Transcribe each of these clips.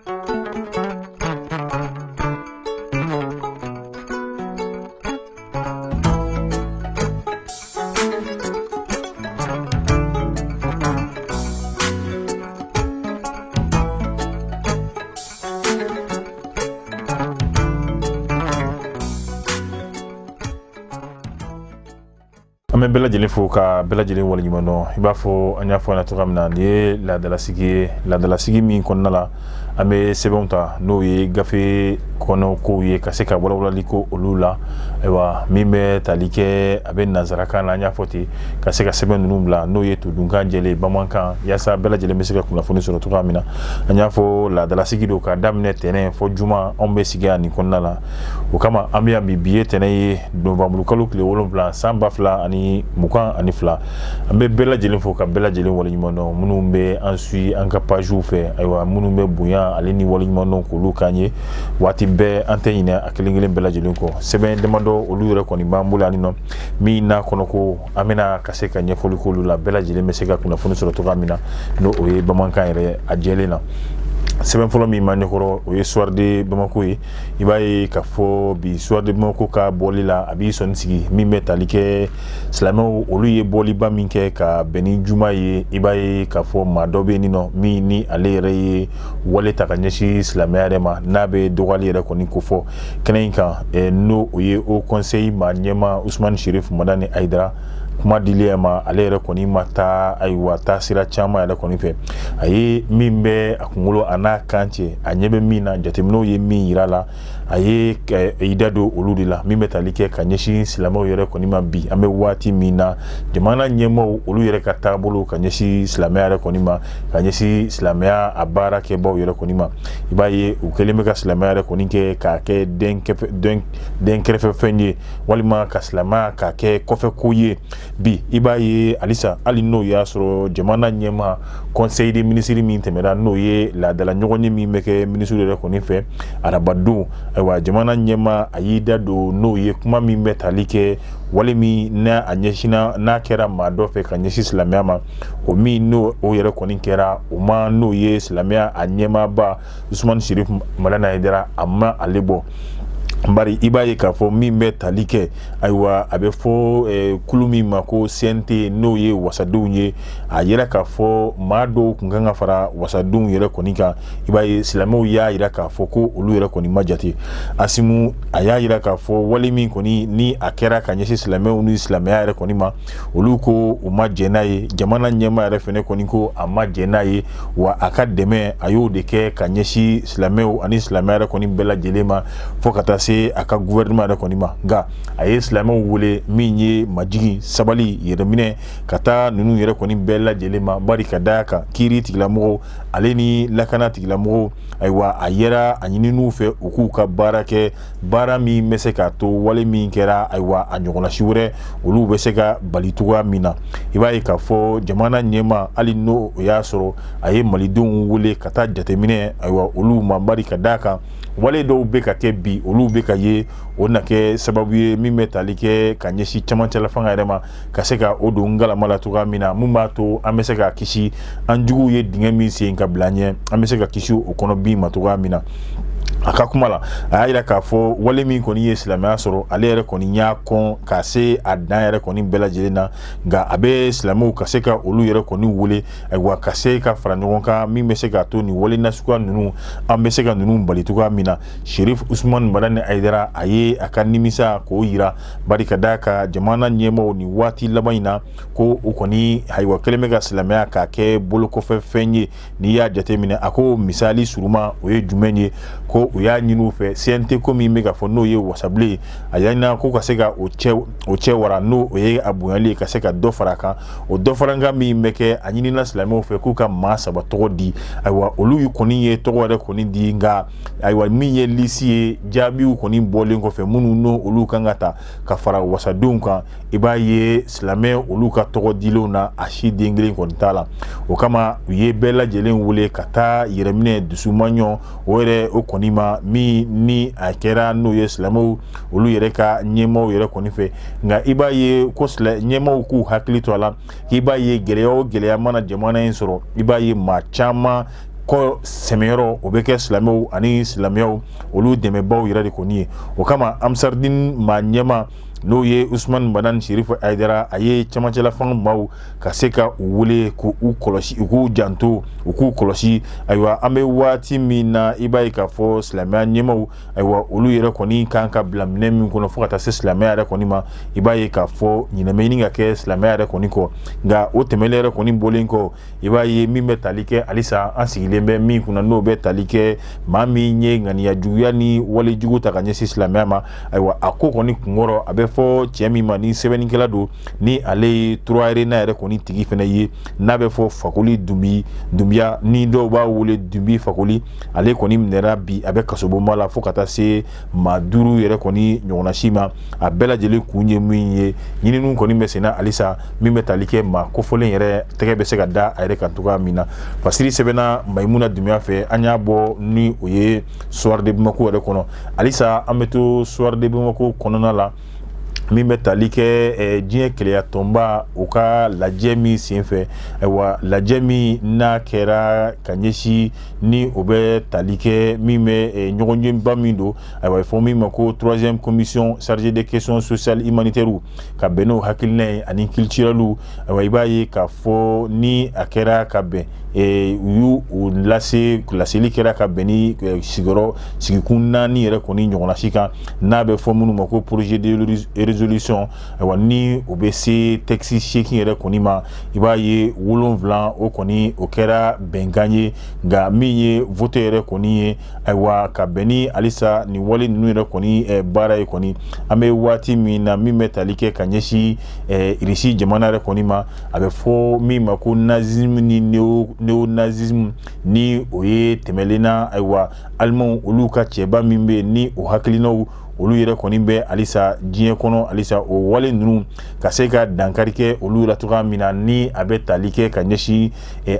An bɛ bɛɛ lajɛlen fo ka bɛɛ lajɛlen waleɲuman dɔn. I b'a fɔ an y'a fɔ na cogoya min na, nin ye laadalasigi ye, laadalasigi min kɔnɔna la an bɛ sɛbɛnw ta, n'o ye gafe kɔnɔ kow ye, ka se ka walawalali ko olu la. Ayiwa, min bɛ tali kɛ, a bɛ nansarakan na, an y'a fɔ ten, ka se ka sɛbɛn ninnu bila, n'o ye todunkan jɛlen, bamanankan, yaasa bɛɛ lajɛlen bɛ se ka kunnafoni sɔrɔ cogoya min na. An y'a fɔ laadalasigi don, ka daminɛ tɛnɛn fɔ juma, anw bɛ sigi yan nin kɔnɔna la. O kama an bɛ yan bi. Bi ye tɛnɛn ye, nowanburukalo tile 7, san 2022. An bɛ bɛɛ lajɛlen fo ka bɛɛ lajɛlen waleɲuman dɔn, minnu bɛ an suit an ka pagew fɛ. Ayiwa, minnu bɛ bonya ale ni waleɲuman dɔn k'olu k'an ye waati bɛɛ, an tɛ ɲinɛ a kelen kelen bɛɛ lajɛlen kɔ. Sɛbɛn damadɔ, olu yɛrɛ kɔni b'an bolo yan nɔ, min n'a kɔnɔ ko an bɛna ka se ka ɲɛfɔli k'olu la, bɛɛ lajɛlen bɛ se ka kunnafoni sɔrɔ cogoya min na, n'o o ye bamanankan yɛrɛ a jɛlen na. Sɛbɛn fɔlɔ min b'an ɲɛkɔrɔ, o ye Soir de Bamako ye. I b'a ye k'a fɔ bi, Soir de Bamako ka bɔli la, a b'i sɔnni sigi min bɛ tali kɛ silamɛw, olu ye bɔliba min kɛ ka bɛn ni juma ye. I b'a ye k'a fɔ maa dɔ bɛ yen nɔ, min ni ale yɛrɛ ye wale ta ka ɲɛsin silamɛya yɛrɛ ma, n'a bɛ dɔgɔyali yɛrɛ kɔni kofɔ kɛnɛ in kan, n'o o ye Haut Conseil maa ɲɛmaa Usumani Sherif Madani Hayidara. Kuma dilen ma, ale yɛrɛ kɔni ma taa, ayiwa, taa sira caman yɛrɛ kɔni fɛ. A ye min bɛ a kunkolo a n'a kan cɛ, a ɲɛ bɛ min na, jateminɛw ye min yira la, a ye i da don olu de la, min bɛ tali kɛ ka ɲɛsin silamɛw yɛrɛ kɔni ma. Bi an bɛ waati min na, jamana ɲɛmaaw, olu yɛrɛ ka taabolo ka ɲɛsin silamɛya yɛrɛ kɔni ma, ka ɲɛsin silamɛya a baarakɛbaw yɛrɛ kɔni ma, i b'a ye u kɛlen bɛ ka silamɛya yɛrɛ kɔni kɛ k'a kɛ den kɛrɛfɛfɛn ye, walima ka silamɛya k'a kɛ kɔfɛko ye. Bi i b'a ye halisa, hali n'o y'a sɔrɔ jamana ɲɛmaa conseil des ministres min tɛmɛra, n'o ye laadala ɲɔgɔnye min bɛ kɛ minisiriw yɛrɛ kɔni fɛ arabadon, ayiwa, jamana ɲɛmaa a y'i da don, n'o ye kuma min bɛ tali kɛ wale min n'a a ɲɛsinna, n'a kɛra maa dɔ fɛ ka ɲɛsin silamɛya ma, o min n'o o yɛrɛ kɔni kɛra o ma, n'o ye silamɛya a ɲɛmaaba Usumani Sherif Madani Hayidara, a ma ale bɔ. Bari i b'a ye k'a fɔ min bɛ tali kɛ, ayiwa, a bɛ fɔ kulu min ma ko CNT, n'o ye wasadenw ye, a yira k'a fɔ maa dɔw tun kan ka fara wasadenw yɛrɛ kɔni kan. I b'a ye silamɛw y'a yira k'a fɔ ko olu yɛrɛ kɔni ma jate. Asimu a y'a yira k'a fɔ wale min kɔni ni a kɛra ka ɲɛsin silamɛw ni silamɛya yɛrɛ kɔni ma, olu ko u ma jɛn n'a ye. Jamana ɲɛmaa yɛrɛ fɛnɛ kɔni ko a ma jɛn n'a ye, wa a ka dɛmɛ, a y'o de kɛ ka ɲɛsin silamɛw ani silamɛya yɛrɛ kɔni bɛɛ lajɛlen ma, fo ka taa se a ka gouvernement yɛrɛ kɔni ma. Nka a ye silamɛw wele min ye majigin, sabali, yɛrɛminɛ ka taa ninnu yɛrɛ kɔni bɛɛ lajɛlen ma, bari ka da kan kiiri tigilamɔgɔw ale ni lakana tigilamɔgɔw, ayiwa, a yɛrɛ a ɲinin'u fɛ u k'u ka baara kɛ, baara min bɛ se k'a to wale min kɛra, ayiwa, a ɲɔgɔnna si wɛrɛ, olu bɛ se ka bali cogoya min na. I b'a ye k'a fɔ jamana ɲɛmaa, hali n'o o y'a sɔrɔ a ye malidenw wele ka taa jateminɛ, ayiwa, olu ma, bari ka d'a kan wale dɔw bɛ ka kɛ bi, olu bɛ ka ye, o na kɛ sababu ye min bɛ tali kɛ ka ɲɛsin camancɛla fanga yɛrɛ ma, ka se ka o don galama la cogoya min na, mun b'a to an bɛ se ka kisi an juguw ye dingɛ min sen ka bila ɲɛ, an bɛ se ka kisi o kɔnɔ bin ma cogoya min na. A ka kuma la, a y'a yira k'a fɔ wale min kɔni ye silamɛya sɔrɔ, ale yɛrɛ kɔni y'a kɔn ka se a dan yɛrɛ kɔni bɛɛ lajɛlen na. Nka a bɛ silamɛw ka se ka olu yɛrɛ kɔni wele, ayiwa, ka se ka fara ɲɔgɔn kan, min bɛ se k'a to nin wale nasuguya ninnu, an bɛ se ka ninnu bali cogoya min na. Sherif Usumani Madani Hayidara, a ye a ka nimisa k'o yira, bari ka d'a kan jamana ɲɛmaaw nin waati laban in na, ko u kɔni, ayiwa, kɛlen bɛ ka silamɛya k'a kɛ bolokɔfɛ fɛn ye. N'i y'a jateminɛ, a ko misali suruma, o ye jumɛn ye? Ko u y'a ɲini u fɛ, CNT ko min bɛ ka fɔ, n'o ye wasabilen ye, a y'a ɲini ko ka se ka o cɛ wara, n'o o ye a bonyali ye, ka se ka dɔ fara a kan. O dɔ farankan min bɛ kɛ, a ɲinina silamɛw fɛ k'u ka maa 3 tɔgɔ di. Ayiwa, olu kɔni ye tɔgɔ yɛrɛ kɔni di, nka ayiwa, min ye lisi ye, jaabiw kɔni bɔlen kɔfɛ, minnu n'o olu kan ka ta ka fara wasadenw kan, i b'a ye silamɛ olu ka tɔgɔ dilenw na, a si den kelen kɔni t'a la. O kama u ye bɛɛ lajɛlen wele ka taa yɛrɛminɛ, dusumaɲɔ o yɛrɛ o kɔni ma, min ni a kɛra n'o ye silamɛw olu yɛrɛ ka ɲɛmaaw yɛrɛ kɔni fɛ. Nka i b'a ye ko ɲɛmaaw k'u hakili to a la, k'i b'a ye gɛlɛya o gɛlɛya mana jamana in sɔrɔ, i b'a ye maa caman Kɔ sɛmɛyɔrɔ o bɛ kɛ silamɛw ani silamɛyaw olu dɛmɛbaw yɛrɛ de kɔni ye. O kama Ansardine maa ɲɛmaa, n'o ye Usumani Madani Sirifu Ayidara, a ye cɛmancɛla fanga maaw ka se ka u wele k'u kɔlɔsi, u k'u janto, u k'u kɔlɔsi. Ayiwa, an bɛ waati min na, i b'a ye k'a fɔ silamɛya ɲɛmaaw, ayiwa, olu yɛrɛ kɔni kan ka bila minɛ min kɔnɔ fo ka taa se silamɛya yɛrɛ kɔni ma, i b'a ye k'a fɔ ɲinɛ bɛ ɲini ka kɛ silamɛya yɛrɛ kɔni kɔ. Nka o tɛmɛnen yɛrɛ kɔni bɔlen kɔ, i b'a ye min bɛ tali kɛ halisa an sigilen bɛ min kunna, n'o bɛ tali kɛ maa min ye ŋaniya juguya ni wale jugu ta ka ɲɛsin silamɛya ma. Ayiwa, a ko kɔni kunkɔrɔ, a bɛ fɔ cɛ min ma ni sɛbɛnnikɛla don, ni ale ye Trois Arena yɛrɛ kɔni tigi fana ye, n'a bɛ fɔ Fakoli Dunbi Dunbiya, ni dɔw b'a wele Dunbi Fakoli, ale kɔni minɛra bi, a bɛ kasobonba la, fo ka taa se maa 5 yɛrɛ kɔni ɲɔgɔnna si ma. A bɛɛ lajɛlen kun ye min ye, ɲininiw kɔni bɛ senna halisa, min bɛ tali kɛ maa kofɔlen yɛrɛ tɛgɛ bɛ se ka da a yɛrɛ kan cogoya min na. Fasiri sɛbɛnna Mayimuna Dunbiya fɛ, an y'a bɔ ni o ye Soir de Bamako yɛrɛ kɔnɔ. Halisa an bɛ to Soir de Bamako kɔnɔna la, min bɛ tali kɛ diɲɛ kelenya tɔnba o ka lajɛ min senfɛ. Ayiwa, lajɛ min n'a kɛra ka ɲɛsin, ni o bɛ tali kɛ min bɛ ɲɔgɔnyeba min don, ayiwa, fɔ min ma ko troisième commission chargée des questions sociales, humanitaires, ka bɛn n'o hakilina ye ani culturelles. Ayiwa, i b'a ye k'a fɔ ni a kɛra ka bɛn, u y'u u lase, laseli kɛra ka bɛn ni sigiyɔrɔ sigikun 4 yɛrɛ kɔni ɲɔgɔnna si kan, n'a bɛ fɔ minnu ma ko projet de résolution. Ayiwa, ni o bɛ se texte 8 yɛrɛ kɔni ma, i b'a ye 7 o kɔni o kɛra bɛnkan ye. Nka min ye vote yɛrɛ kɔni ye, ayiwa, ka bɛn ni halisa nin wale ninnu yɛrɛ kɔni baara ye kɔni, an bɛ waati min na, min bɛ tali kɛ ka ɲɛsin Irisi jamana yɛrɛ kɔni ma, a bɛ fɔ min ma ko nazisme ni néonazisme, ni o ye tɛmɛlen na. Ayiwa, Alimanw olu ka cɛba min bɛ yen, ni o hakilinaw olu yɛrɛ kɔni bɛ halisa diɲɛ kɔnɔ halisa, o wale ninnu ka se ka dankari kɛ olu la cogoya min na, ni a bɛ tali kɛ ka ɲɛsin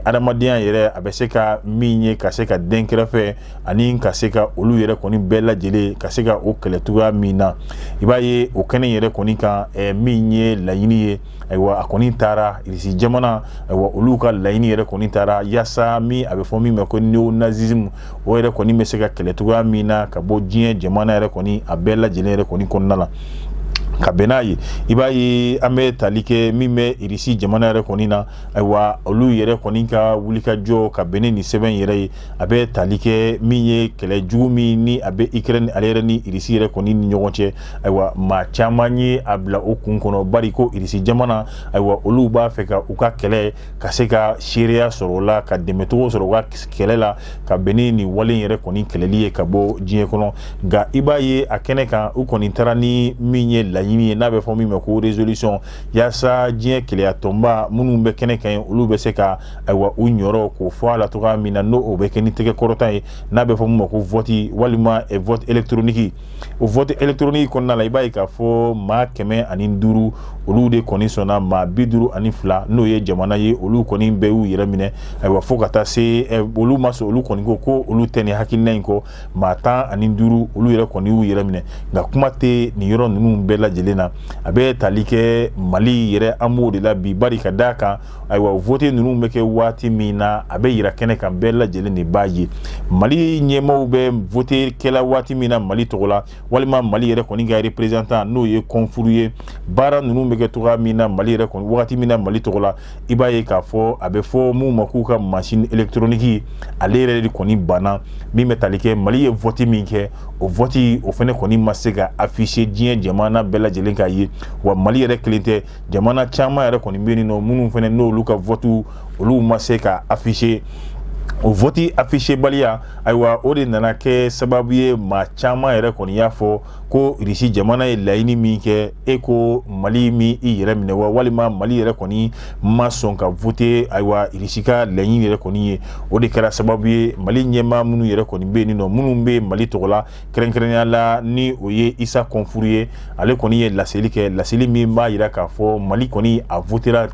adamadenya yɛrɛ, a bɛ se ka min ye ka se ka den kɛrɛfɛ ani ka se ka olu yɛrɛ kɔni bɛɛ lajɛlen ka se ka o kɛlɛ cogoya min na. I b'a ye o kɛnɛ yɛrɛ kɔni kan, min ye laɲini ye, ayiwa, a kɔni taara Irisi jamana, ayiwa, olu ka laɲini yɛrɛ kɔni taara yaasa min a bɛ fɔ min ma ko néonazisme, o yɛrɛ kɔni bɛ se ka kɛlɛ cogoya min na ka bɔ diɲɛ jamana yɛrɛ kɔni a bɛɛ lajɛlen yɛrɛ kɔni kɔnɔna la, ka bɛn n'a ye. I b'a ye an bɛ tali kɛ min bɛ Irisi jamana yɛrɛ kɔni na, ayiwa, olu yɛrɛ kɔni ka wulikajɔ ka bɛn ni nin sɛbɛn yɛrɛ ye, a bɛ tali kɛ min ye kɛlɛ jugu min ni a bɛ Ukraine ale yɛrɛ ni Irisi yɛrɛ kɔni ni ɲɔgɔn cɛ. Ayiwa, maa caman ye a bila o kun kɔnɔ, bari ko Irisi jamana, ayiwa, olu b'a fɛ ka u ka kɛlɛ ka se ka seereya sɔrɔ o la, ka dɛmɛcogo sɔrɔ u ka kɛlɛ la, ka bɛn ni nin wale yɛrɛ kɔni kɛlɛli ye ka bɔ diɲɛ kɔnɔ. Nka i b'a ye a kɛnɛ kan, u kɔni taara ni min ye laɲini ye, n'a bɛ fɔ min ma ko résolution, yaasa diɲɛ kelenya tɔnba minnu bɛ kɛnɛ kan, olu bɛ se ka, ayiwa, u ɲɔrɔ k'o fɔ a la cogoya min na, n'o o bɛ kɛ ni tɛgɛ kɔrɔta ye, n'a bɛ fɔ min ma ko vote walima vote électronique. O vote électronique kɔnɔna la, i b'a ye k'a fɔ maa 105 olu de kɔni sɔnna, maa 52, n'o ye jamana ye, olu kɔni bɛɛ y'u yɛrɛ minɛ. Ayiwa, fo ka taa se olu ma sɔn, olu kɔni ko ko olu tɛ nin hakilina in kɔ. Maa 15 olu yɛrɛ kɔni y'u yɛrɛ minɛ. Nka kuma tɛ nin yɔrɔ ninnu bɛɛ lajɛlen na, a bɛ tali kɛ Mali yɛrɛ, an b'o de la bi, bari ka d'a kan, ayiwa, vote ninnu bɛ kɛ waati min na, a bɛ yira kɛnɛ kan, bɛɛ lajɛlen de b'a ye Mali ɲɛmaaw bɛ vote kɛla waati min na Mali tɔgɔ la, walima Mali yɛrɛ kɔni ka représentant, n'o ye Kɔnfuru ye, baara ninnu bɛ kɛ cogoya min na Mali yɛrɛ kɔni wagati min na Mali tɔgɔ la. I b'a ye k'a fɔ a bɛ fɔ mun ma k'u ka machine électronique, ale yɛrɛ de kɔni banna. Min bɛ tali kɛ Mali ye vote min kɛ, o vote o fana kɔni ma se ka afficher diɲɛ jamana bɛɛ lajɛlen k'a ye. Wa Mali yɛrɛ kelen tɛ, jamana caman yɛrɛ kɔni bɛ yen nɔ minnu fana n'olu ka vote olu ma se ka afficher. O vote affiché baliya, ayiwa, o de nana kɛ sababu ye, maa caman yɛrɛ kɔni y'a fɔ ko Irisi jamana ye laɲini min kɛ, e ko Mali min i yɛrɛ minɛ wa, walima Mali yɛrɛ kɔni ma sɔn ka vote, ayiwa, Irisi ka laɲini yɛrɛ kɔni ye. O de kɛra sababu ye, Mali ɲɛmaa minnu yɛrɛ kɔni bɛ yen nɔ, minnu bɛ Mali tɔgɔ la, kɛrɛnkɛrɛnnenya la ni o ye Isa Kɔnfuru ye, ale kɔni ye laseli kɛ, laseli min b'a jira k'a fɔ Mali kɔni a votera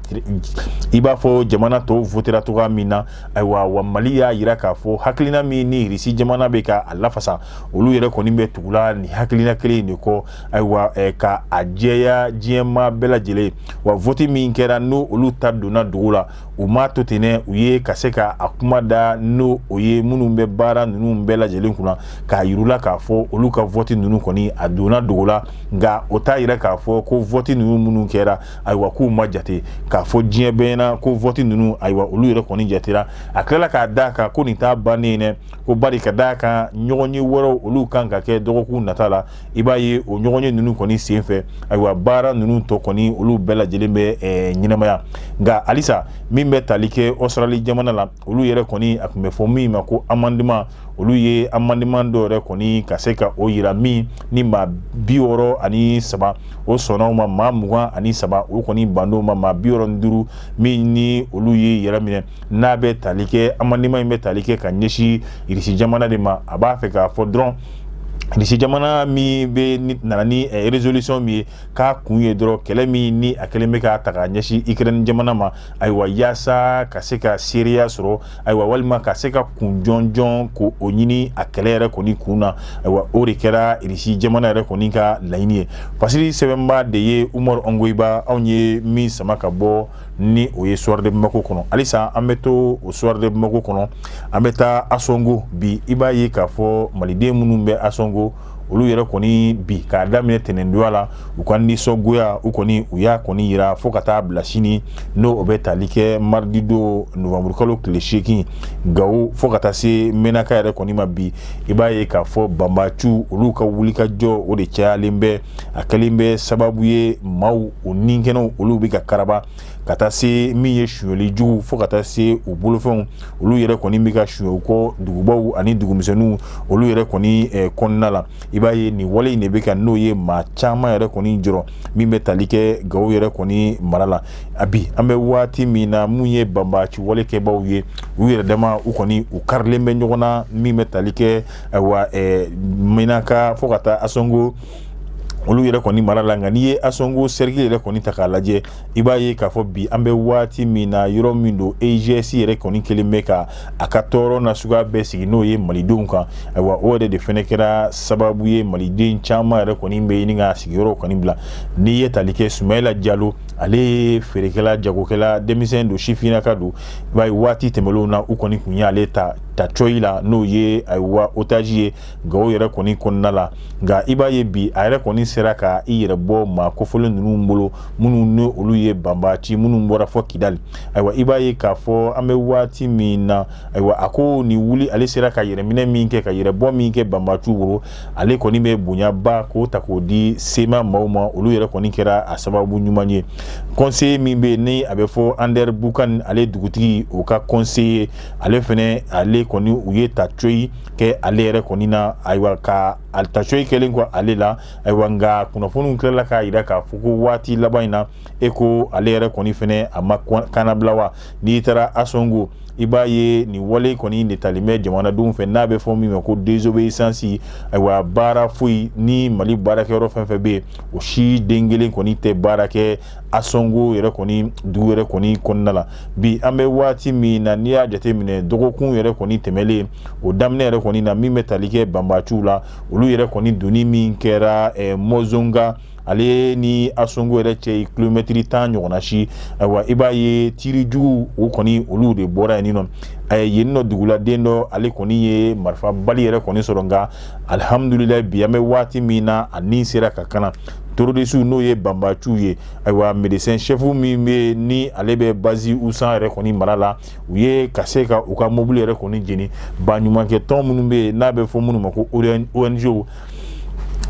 i b'a fɔ jamana tɔw votera cogoya min na. Ayiwa, wa Mali Mali y'a yira k'a fɔ hakilina min ni Irisi jamana bɛ ka a lafasa, olu yɛrɛ kɔni bɛ tugula nin hakilina kelen in de kɔ, ayiwa, ka a jɛya diɲɛmaa bɛɛ lajɛlen. Wa vote min kɛra, n'o olu ta donna dugu la, u m'a to ten dɛ, u ye ka se ka a kuma da, n'o o ye minnu bɛ baara ninnu bɛɛ lajɛlen kunna, k'a yir'u la k'a fɔ olu ka vote ninnu kɔni a donna dogo la. Nka o t'a yira k'a fɔ ko vote ninnu minnu kɛra, ayiwa, k'u ma jate, k'a fɔ diɲɛ bɛɛ ɲɛna ko vote ninnu, ayiwa, olu yɛrɛ kɔni jatera. A tilala k'a d'a kan ko nin t'a bannen dɛ, ko bari ka d'a kan ɲɔgɔnye wɛrɛw olu kan ka kɛ dɔgɔkun nata la. I b'a ye o ɲɔgɔnye ninnu kɔni senfɛ, ayiwa, baara ninnu tɔ kɔni olu bɛɛ lajɛlen bɛ ɲɛnamaya. Nka halisa min bɛ tali kɛ Australie jamana la, olu yɛrɛ kɔni, a tun bɛ fɔ min ma ko amendement, olu ye amendement dɔ yɛrɛ kɔni ka se ka o yira, min ni maa 63 o sɔnna o ma, maa 23 o kɔni band'o ma, maa 65 min ni olu ye yɛrɛ minɛ. N'a bɛ tali kɛ, amendement in bɛ tali kɛ ka ɲɛsin Irisi jamana de ma. A b'a fɛ k'a fɔ dɔrɔn Irisi jamana min bɛ nana ni résolution min ye, k'a kun ye dɔrɔn kɛlɛ min ni a kɛlen bɛ k'a ta ka ɲɛsin Ukraine jamana ma, ayiwa, yaasa ka se ka seereya sɔrɔ, ayiwa, walima ka se ka kun jɔnjɔn ko o ɲini a kɛlɛ yɛrɛ kɔni kun na. Ayiwa, o de kɛra Irisi jamana yɛrɛ kɔni ka laɲini ye. Fasiri sɛbɛnba de ye Umaru Ongoyiba, anw ye min sama ka bɔ ni o ye Soir de Bamako kɔnɔ. Halisa an bɛ to o Soir de Bamako kɔnɔ, an bɛ taa Asongo. Bi i b'a ye k'a fɔ maliden minnu bɛ Asongo, olu yɛrɛ kɔni bi k'a daminɛ tɛnɛndonya la, u ka nisɔngoya u kɔni u y'a kɔni yira fo ka taa bila sini, n'o o bɛ tali kɛ mardi don novembre kalo tile 8, Gawo fo ka taa se Menaka yɛrɛ kɔni ma. Bi i b'a ye k'a fɔ banbaciw olu ka wulikajɔ o de cayalen bɛ, a kɛlen bɛ sababu ye maaw o ninkɛnɛw olu bɛ ka karaba, ka taa se min ye sonyali jugu fo ka taa se u bolofɛnw olu yɛrɛ kɔni bɛ ka suɲɛ u kɔ dugubaw ani dugumisɛnninw olu yɛrɛ kɔni kɔnɔna la. I b'a ye nin wale in de bɛ ka n'o ye maa caman yɛrɛ kɔni jɔrɔ min bɛ tali kɛ Gawo yɛrɛ kɔni mara la. A bi an bɛ waati min na, mun ye banbaci wale kɛbaw ye, u yɛrɛ dama u kɔni u karilen bɛ ɲɔgɔn na min bɛ tali kɛ, ayiwa, Menaka fo ka taa Asongo olu yɛrɛ kɔni mara la. Nka n'i ye Asongo cercle yɛrɛ kɔni ta k'a lajɛ, i b'a ye k'a fɔ bi an bɛ waati min na, yɔrɔ min don, EIGS yɛrɛ kɔni kelen bɛ ka a ka tɔɔrɔ na suguya bɛɛ sigi n'o ye malidenw kan. Ayiwa, o yɛrɛ de fɛnɛ kɛra sababu ye maliden caman yɛrɛ kɔni bɛ ɲini ka sigiyɔrɔ kɔni bila. N'i ye tali kɛ Sumayila Jalo, ale ye feerekɛla jagokɛla denmisɛn don, sifinnaka don. I b'a ye waati tɛmɛnlenw na, u kɔni kun y'ale ta ta cɔyi la, n'o ye, ayiwa, otage ye Gawo yɛrɛ kɔni kɔnɔna la. Nka i b'a ye bi a yɛrɛ kɔni sera ka i yɛrɛ bɔ maa kofɔlen ninnu bolo, minnu ni olu ye banbaci minnu bɔra fɔ Kidali. Ayiwa, i b'a ye k'a fɔ an bɛ waati min na, ayiwa, a ko ni wuli ale sera ka yɛrɛminɛ min kɛ, ka yɛrɛbɔ min kɛ banbaciw bolo, ale kɔni bɛ bonyaba k'o ta k'o di CMA maaw ma. Olu yɛrɛ kɔni kɛra a sababu ɲuman ye. Conseiller min bɛ yen ni a bɛ fɔ Ander Bukan, ale dugutigi o ka conseiller, ale fɛnɛ ale kɔni u ye ta coyi kɛ ale yɛrɛ kɔni na. Ayiwa, ka a ta coyi kɛlen kɔ ale la, ayiwa, nka kunnafoniw tilala k'a yira k'a fɔ ko waati laban in na, e ko ale yɛrɛ kɔni fɛnɛ a ma kannabila wa. N'i taara Asongo, i b'a ye nin wale kɔni de talen bɛ jamanadenw fɛ, n'a bɛ fɔ min ma ko désobéissance. Ayiwa, baara foyi ni Mali baarakɛyɔrɔ fɛn fɛn bɛ yen, o si den kelen kɔni tɛ baara kɛ Asongo yɛrɛ kɔni dugu yɛrɛ kɔni kɔnɔna la. Bi an bɛ waati min na, n'i y'a jateminɛ dɔgɔkun yɛrɛ kɔni tɛmɛlen, o daminɛ yɛrɛ kɔni na, min bɛ tali kɛ banbaciw la, olu yɛrɛ kɔni donni min kɛra Mɔzonga, ale ni Asongo yɛrɛ cɛ ye kilomɛtiri 10 ɲɔgɔnna si. Ayiwa, i b'a ye tiri jugu o kɔni olu de bɔra yen nɔ. Yen nɔ duguladen dɔ, ale kɔni ye marifa bali yɛrɛ kɔni sɔrɔ, nka alihamudulilayi, bi an bɛ waati min na, a ni sera ka kana. Terroriste n'o ye banbaciw ye, ayiwa, médecin chef min bɛ ni ale bɛ base Usan yɛrɛ kɔni mara la, u ye ka se ka u ka mobili yɛrɛ kɔni jeni. Baɲumankɛ tɔn minnu bɛ yen n'a bɛ fɔ minnu ma ko ONG,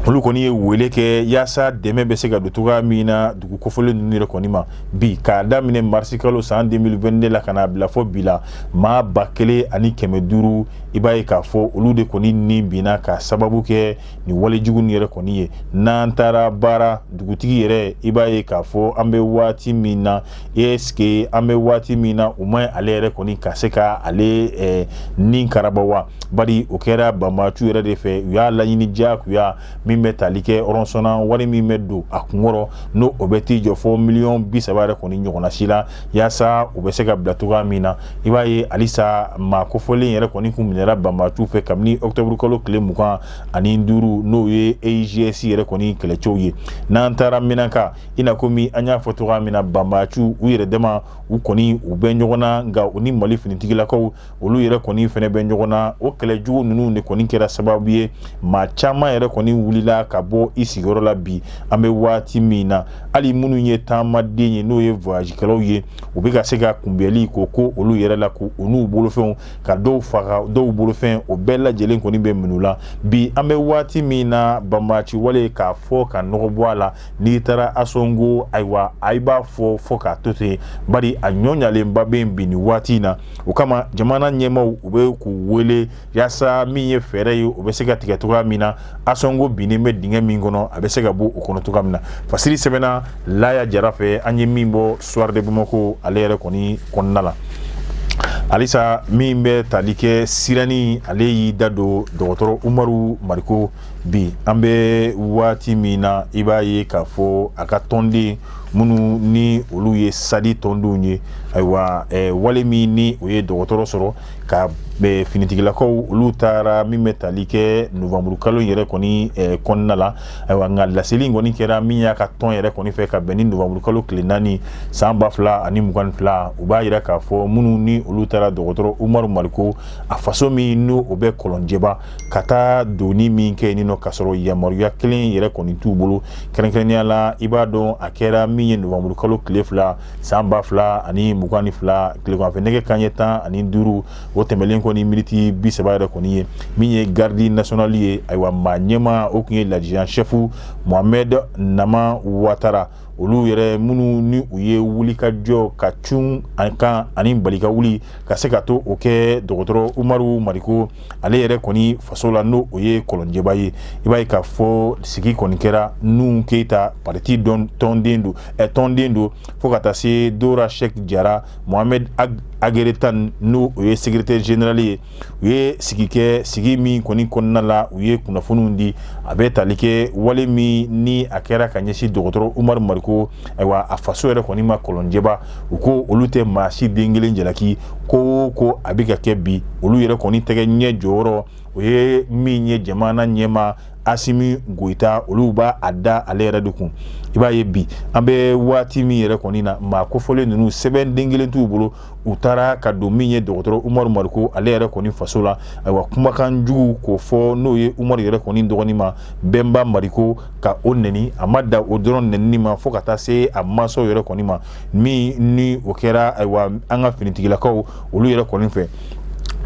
olu kɔni ye wele kɛ yaasa dɛmɛ bɛ se ka don cogoya min na dugu kofɔlen ninnu yɛrɛ kɔni ma. Bi k'a daminɛ marisi kalo san 2022 la ka n'a bila fɔ bi la, maa 1500, i b'a ye k'a fɔ olu de kɔni ni binna ka sababu kɛ nin walejugu nin yɛrɛ kɔni ye. N'an taara baara dugutigi yɛrɛ, i b'a ye k'a fɔ an bɛ waati min na, est-ce que an bɛ waati min na, u ma ale yɛrɛ kɔni ka se ka ale ni karaba wa, bari o kɛra banbaciw yɛrɛ de fɛ. U y'a laɲini diyagoya min Min bɛ tali kɛ rançon na, wari min bɛ don a kunkɔrɔ, n'o o bɛ t'i jɔ fɔ miliyɔn 30 yɛrɛ kɔni ɲɔgɔnna si la, yaasa u bɛ se ka bila cogoya min na. I b'a ye halisa maa kofɔlen yɛrɛ kɔni kun minɛra banbaciw fɛ kabini octobre kalo tile 25, n'o ye EIGS yɛrɛ kɔni kɛlɛcɛw ye. N'an taara Menaka, i n'a komi an y'a fɔ cogoya min na, banbaciw u yɛrɛ dama u kɔni u bɛ ɲɔgɔn na, nka u ni Mali finitigilakaw olu yɛrɛ kɔni fɛnɛ bɛ ɲɔgɔn na. O kɛlɛ jugu ninnu de kɔni kɛra sababu ye maa caman yɛrɛ kɔni wulila ka bɔ i sigiyɔrɔ la. Bi an bɛ waati min na, hali minnu ye taamaden ye, n'o ye voyagekɛlaw ye, u bɛ ka se ka kunbɛnli k'o ko olu yɛrɛ la, k'u n'u bolofɛnw ka dɔw faga, dɔw bolofɛn, o bɛɛ lajɛlen kɔni bɛ minɛ u la. Bi an bɛ waati min na, banbaci wale k'a fɔ ka nɔgɔ bɔ a la, n'i taara Ansongo, ayiwa, a b'a fɔ fo k'a to ten, bari a ɲɔ ɲalenba bɛ yen bi nin waati in na. O kama jamana ɲɛmaaw u bɛ k'u wele yaasa min ye fɛɛrɛ ye, o bɛ se ka tigɛ cogoya min na, Ansongo binnen bɛ dingɛ min kɔnɔ, a bɛ se ka bɔ o kɔnɔ cogoya min na. Fasiri sɛbɛnna Laya Jara fɛ, an ye min bɔ Soir de Bamako ale yɛrɛ kɔni kɔnɔna la. Halisa min bɛ tali kɛ sirani, ale y'i da don dɔgɔtɔrɔ Umaru Mariko. Bi an bɛ waati min na, i b'a ye k'a fɔ a ka tɔnden minnu ni olu ye SADI tɔndenw ye, ayiwa, wale min ni o ye dɔgɔtɔrɔ sɔrɔ ka finitigilakaw olu taara min bɛ tali kɛ novembre kalo yɛrɛ kɔni kɔnɔna la. Ayiwa, nka laseli kɔni kɛra min y'a ka tɔn yɛrɛ kɔni fɛ ka bɛn ni novembre kalo tile 4 san 2022, u b'a jira k'a fɔ minnu ni olu taara dɔgɔtɔrɔ Umaru Mariko a faso min n'o o bɛ Kɔlɔnjɛba, ka taa donni min kɛ yen nɔ k'a sɔrɔ yamaruya kelen yɛrɛ kɔni t'u bolo. Kɛrɛnkɛrɛnnenya la, i b'a dɔn a kɛra min ye novembre kalo tile 2 san 2022, tileganfɛ nɛgɛ kanɲɛ 15, o tɛmɛlen kɔni miniti 30 yɛrɛ kɔni ye. Min ye garde nationale ye, ayiwa, maa ɲɛmaa o tun ye l'adjudant chef Mohamed Nama Watara. Olu yɛrɛ minnu ni u ye wuli ka jɔ ka cun an kan ani bali ka wuli ka se ka to o kɛ dɔgɔtɔrɔ Umaru Mariko ale yɛrɛ kɔni faso la, n'o o ye Kɔlɔnjɛba ye. I b'a ye k'a fɔ sigi kɔni kɛra Nuhu Keyita, parti tɔnden don, fo ka taa se Dora Sɛki Jara, Mohamed Ageretan, n'o o ye secrétaire général ye. U ye sigi kɛ, sigi min kɔni kɔnɔna la, u ye kunnafoniw di a bɛ tali kɛ wale min ni a kɛra ka ɲɛsin dɔgɔtɔrɔ Umaru Mariko, ayiwa, a faso yɛrɛ kɔni ma Kɔlɔnjɛba. U ko olu tɛ maa si den kelen jalaki ko ko a bɛ ka kɛ bi. Olu yɛrɛ kɔni tɛgɛ ɲɛ jɔyɔrɔ o ye min ye jamana ɲɛmaa Asimi Goyita, olu b'a a da ale yɛrɛ de kun. I b'a ye bi an bɛ waati min yɛrɛ kɔni na, maa kofɔlen ninnu sɛbɛn den kelen t'u bolo, u taara ka don min ye dɔgɔtɔrɔ Umaru Mariko ale yɛrɛ kɔni faso la, ayiwa, kumakan jugu k'o fɔ, n'o ye Umaru yɛrɛ kɔni dɔgɔnin ma, Bɛnba Mariko, ka o nɛni. A ma da o dɔrɔn nɛnini ma, fo ka taa se a mansaw yɛrɛ kɔni ma. Min ni o kɛra, ayiwa, an ka finitigilakaw olu yɛrɛ kɔni fɛ,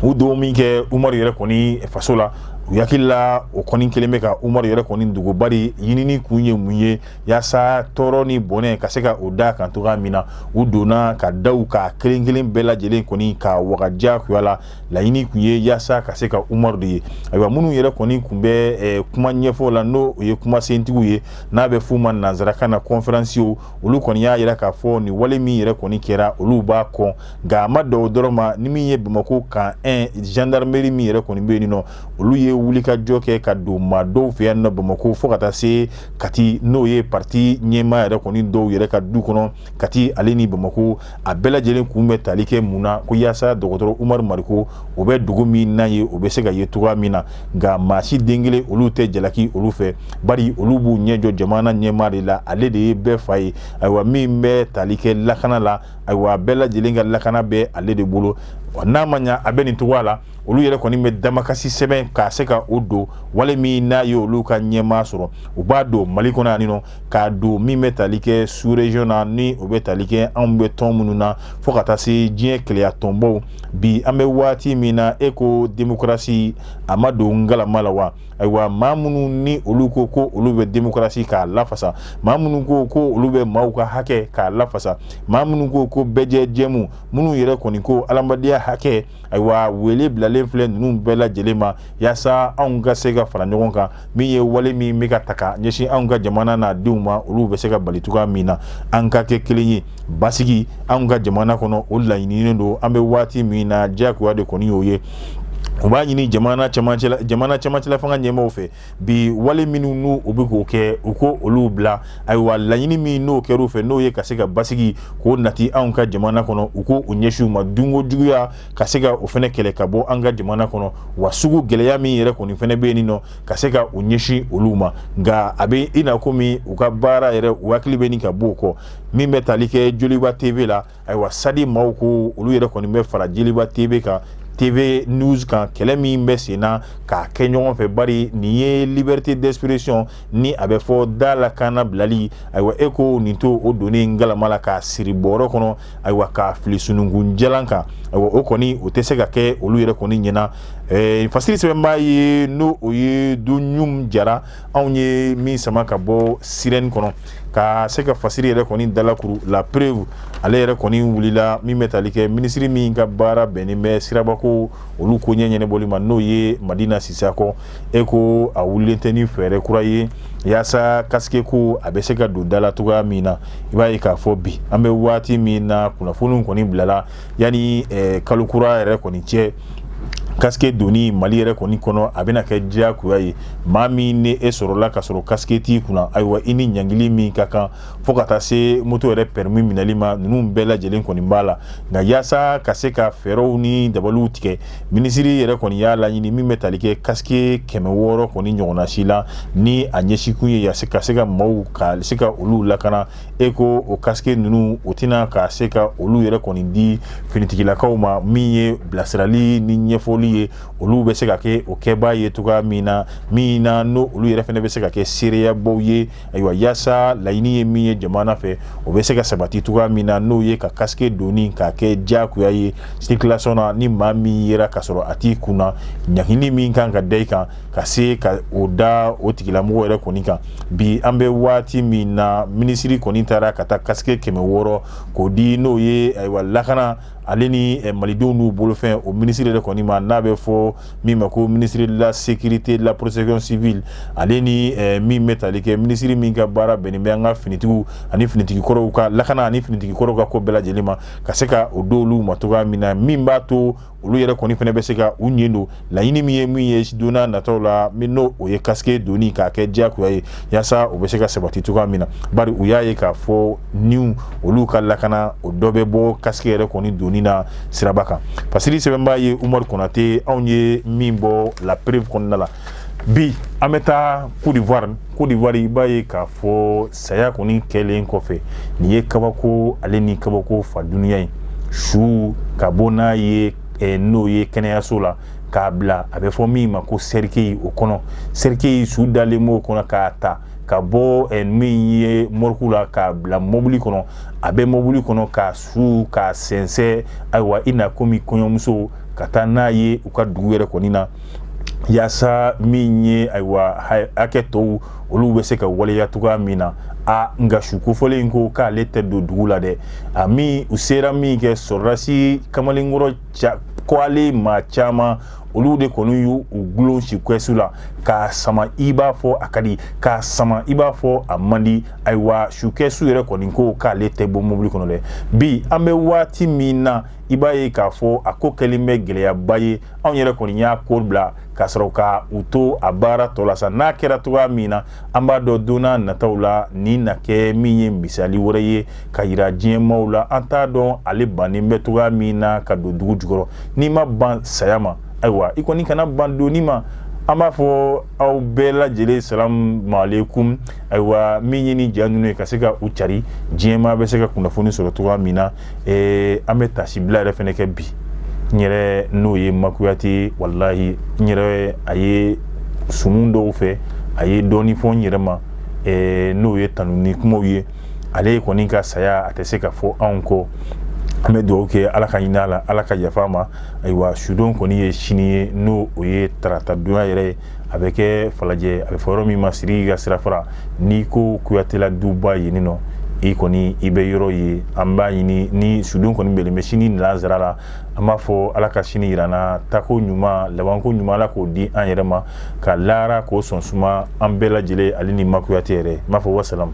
u don min kɛ Umaru yɛrɛ kɔni faso la, u hakili la o kɔni kelen bɛ ka Umaru yɛrɛ kɔni dogo, bari ɲinini kun ye mun ye? Yaasa tɔɔrɔ ni bɔnɛ ka se ka o da kan cogoya min na. U donna ka daw ka kelen kelen bɛɛ lajɛlen kɔni ka waga diyagoya la. Laɲini kun ye yaasa ka se ka Umaru de ye. Ayiwa, minnu yɛrɛ kɔni kun bɛ kuma ɲɛfɔ la, n'o ye kumasentigiw ye, n'a bɛ f'u ma nanzarakan na conférenciers, olu kɔni y'a jira k'a fɔ nin wale min yɛrɛ kɔni kɛra, olu b'a kɔn. Nka a ma dan o dɔrɔn ma, ni min ye Bamakɔ camp 1 gendarmerie min yɛrɛ kɔni bɛ yen nɔ, olu ye wulikajɔ kɛ ka don maa dɔw fɛ yan nɔ Bamakɔ, fo ka taa se Kati, n'o ye parti ɲɛmaa yɛrɛ kɔni dɔw yɛrɛ ka du kɔnɔ Kati ale ni Bamakɔ. A bɛɛ lajɛlen kun bɛ tali kɛ mun na? Ko yaasa dɔgɔtɔrɔ Umaru Mariko o bɛ dugu min n'a ye, o bɛ se ka ye cogoya min na. Nka maa si den kelen olu tɛ jalaki olu fɛ, bari olu b'u ɲɛ jɔ jamana ɲɛmaa de la, ale de ye bɛɛ fa ye. Ayiwa, min bɛ tali kɛ lakana la, ayiwa, bɛɛ lajɛlen ka lakana bɛ ale de bolo. N'a ma ɲa a bɛ nin cogoya la, olu yɛrɛ kɔni bɛ damakasi sɛbɛn k'a se ka o don wale min n'a ye olu ka ɲɛmaa sɔrɔ, u b'a don Mali kɔnɔ yan nɔ, k'a don min bɛ tali kɛ sous région na, ni o bɛ tali kɛ anw bɛ tɔn minnu na, fo ka taa se diɲɛ keleya tɔnbaw. Bi an bɛ waati min na, e ko démocratie a ma don ngalama la wa? Ayiwa, maa minnu ni olu ko ko olu bɛ démocratie k'a lafasa, maa minnu ko ko olu bɛ maaw ka hakɛ k'a lafasa, maa minnu ko ko bɛɛjɛ jɛmu, minnu yɛrɛ kɔni ko adamadenya hakɛ, ayiwa, wele bilalen filɛ ninnu bɛɛ lajɛlen ma yaasa anw ka se ka fara ɲɔgɔn kan. Min ye wale min bɛ ka ta ka ɲɛsin anw ka jamana n'a denw ma, olu bɛ se ka bali cogoya min na, an ka kɛ kelen ye, basigi anw ka jamana kɔnɔ, o laɲininen don an bɛ waati min na, diyagoya de kɔni y'o ye. U b'a ɲini jamana cɛmancɛla fanga ɲɛmaaw fɛ bi, wale minnu n'u u bɛ k'o kɛ, u ko olu bila. Ayiwa, laɲini min n'o kɛr'u fɛ, n'o ye ka se ka basigi k'o nati anw ka jamana kɔnɔ, u ko u ɲɛsin u ma. Dunko juguya, ka se ka o fana kɛlɛ ka bɔ an ka jamana kɔnɔ, wa sugu gɛlɛya min yɛrɛ kɔni fana bɛ yen nɔ, ka se ka u ɲɛsin olu ma. Nka a bɛ i n'a komi u ka baara yɛrɛ, u hakili bɛ nin ka bɔ o kɔ. Min bɛ tali kɛ Joliba TV la, ayiwa, Sadi maaw ko olu yɛrɛ kɔni bɛ fara Joliba TV kan, TV News kan, kɛlɛ min bɛ sen na k'a kɛ ɲɔgɔn fɛ, bari nin ye liberté d'expression ni a bɛ fɔ da la kana bilali. Ayiwa, e ko nin to o donnen galama la k'a siri bɔrɔ kɔnɔ, ayiwa, k'a fili sununkun jalan kan, ayiwa, o kɔni o tɛ se ka kɛ olu yɛrɛ kɔni ɲɛna. Fasiri sɛbɛnbaa ye, n'o o ye Dunɲum Jara, anw ye min sama ka bɔ Sirène kɔnɔ ka se ka fasiri yɛrɛ kɔni dalakuru. La Preuve, ale yɛrɛ kɔni wulila min bɛ tali kɛ minisiri min ka baara bɛnnen bɛ sirabako olu ko ɲɛ ɲɛnabɔli ma, n'o ye Madina Sisakɔ. E ko a wulilen tɛ ni fɛɛrɛ kura ye yaasa casque ko a bɛ se ka don da la cogoya min na. I b'a ye k'a fɔ bi an bɛ waati min na, kunnafoniw kɔni bilala yanni kalo kura yɛrɛ kɔni cɛ, casque donni Mali yɛrɛ kɔni kɔnɔ, a bɛna kɛ diyagoya ye. Maa min ni e sɔrɔla ka sɔrɔ casque t'i kunna, ayiwa, i ni ɲangili min ka kan, fo ka taa se moto yɛrɛ permis minɛli ma, ninnu bɛɛ lajɛlen kɔni b'a la. Nka yaasa ka se ka fɛɛrɛw ni dabaliw tigɛ, minisiri yɛrɛ kɔni y'a laɲini min bɛ tali kɛ casque 600 kɔni ɲɔgɔnna si la, ni a ɲɛsinkun ye ka se ka maaw ka se ka olu lakana. E ko o casque ninnu, o tɛna ka se ka olu yɛrɛ kɔni di finitigilakaw ma, min ye bilasirali ni ɲɛfɔli ye, olu bɛ se ka kɛ o kɛbaa ye cogoya min na, min na n'o olu yɛrɛ fana bɛ se ka kɛ seereyabaw ye. Ayiwa, yaasa laɲini ye min ye jamana fɛ, o bɛ se ka sabati cogoya min na, n'o ye ka casque donni k'a kɛ diyagoya ye circulation na, ni maa min yera ka sɔrɔ a t'i kunna, ɲangili min kan ka da i kan, ka se ka o da o tigilamɔgɔ yɛrɛ kɔni kan. Bi an bɛ waati min na, minisiri kɔni taara ka taa casque 600 k'o di, n'o ye ayiwa lakana ale ni malidenw n'u bolofɛn, o minisiri yɛrɛ kɔni ma, n'a bɛ fɔ min ma ko ministre de la Sécurité, de la Protection civile, ale ni min bɛ tali kɛ minisiri min ka baara bɛnnen bɛ an ka finitigiw ani finitigi kɔrɔw ka lakana ani finitigi kɔrɔw ka ko bɛɛ lajɛlen ma, ka se ka o d'olu ma cogoya min na, min b'a to olu yɛrɛ kɔni fana bɛ se ka u ɲɛ don laɲini min ye min ye don n'a nataw la, min n'o o ye casque donni k'a kɛ diyagoya ye, yaasa o bɛ se ka sabati cogoya min na. Bari u y'a ye k'a fɔ niw olu ka lakana, o dɔ bɛ bɔ casque yɛrɛ kɔni donni na siraba kan. Fasiri sɛbɛnbaa ye Umaru Konate, anw ye min bɔ La Preuve kɔnɔna la. Bi an bɛ taa Côte d'Ivoire. Côte d'Ivoire, i b'a ye k'a fɔ saya kɔni kɛlen kɔfɛ, nin ye kabako ale ni kabako fa dunuya ye. Su ka bɔ n'a ye, n'o ye kɛnɛyaso la, k'a bila a bɛ fɔ min ma ko cercueil o kɔnɔ, cercueil su dalen b'o kɔnɔ, k'a ta ka bɔ min ye morgue la k'a bila mobili kɔnɔ, a bɛ mobili kɔnɔ k'a su k'a sɛnsɛn, ayiwa, i n'a komi kɔɲɔmuso, ka taa n'a ye u ka dugu yɛrɛ kɔni na, yaasa min ye ayiwa hakɛ tɔw olu bɛ se ka waleya cogoya min na. A nka su kofɔlen in ko k'ale tɛ don dugu la dɛ. A min u sera min kɛ, sɔrɔdasi kamalenkɔrɔ kɔalen maa caman, olu de kɔni y'u gulon sikɛsu la k'a sama, i b'a fɔ a ka di, k'a sama, i b'a fɔ a man di. Ayiwa, sukɛsu yɛrɛ kɔni ko k'ale tɛ bɔ mobili kɔnɔ dɛ. Bi an bɛ waati min na, i b'a ye k'a fɔ a ko kɛlen bɛ gɛlɛyaba ye. Anw yɛrɛ kɔni y'a ko bila ka sɔrɔ ka u to a baara tɔ la sa. N'a kɛra cogoya min na, an b'a dɔn don n'a nataw la, nin na kɛ min ye misali wɛrɛ ye ka yira diɲɛmaaw la. An t'a dɔn ale bannen bɛ cogoya min na ka don dugu jukɔrɔ. N'i ma ban saya ma, ayiwa, i kɔni kana ban donni ma. An b'a fɔ aw bɛɛ lajɛlen salamu aleykum. Ayiwa, min ye ni ja ninnu ye ka se ka u cari, diɲɛmaa bɛ se ka kunnafoni sɔrɔ cogoya min na. An bɛ tasibila yɛrɛ fɛnɛ kɛ bi n yɛrɛ, n'o ye Makuyate. Walahi, n yɛrɛ a ye sumu dɔw fɛ, a ye dɔɔni fɔ n yɛrɛ ma, n'o ye tanuni kumaw ye. Ale kɔni ka saya, a tɛ se ka fɔ anw kɔ. An bɛ dugawu kɛ, Ala ka hinɛ a la, Ala ka yafa a ma. Ayiwa, sudon kɔni ye sini ye, n'o o ye tarata donya yɛrɛ ye. A bɛ kɛ Falajɛ, a bɛ fɔ yɔrɔ min ma Siriki ka sirafara. N'i ko Kuyatela duba yen nɔ, i kɔni i bɛ yɔrɔ ye. An b'a ɲini ni sudon kɔni bɛnnen bɛ sini lansara la, an b'a fɔ Ala ka sini yira an na, tako ɲuman, labanko ɲuman, Ala k'o di an yɛrɛ ma, ka laara k'o sɔn suma an bɛɛ lajɛlen, ale ni Makuyate yɛrɛ. N b'a fɔ wasalamu.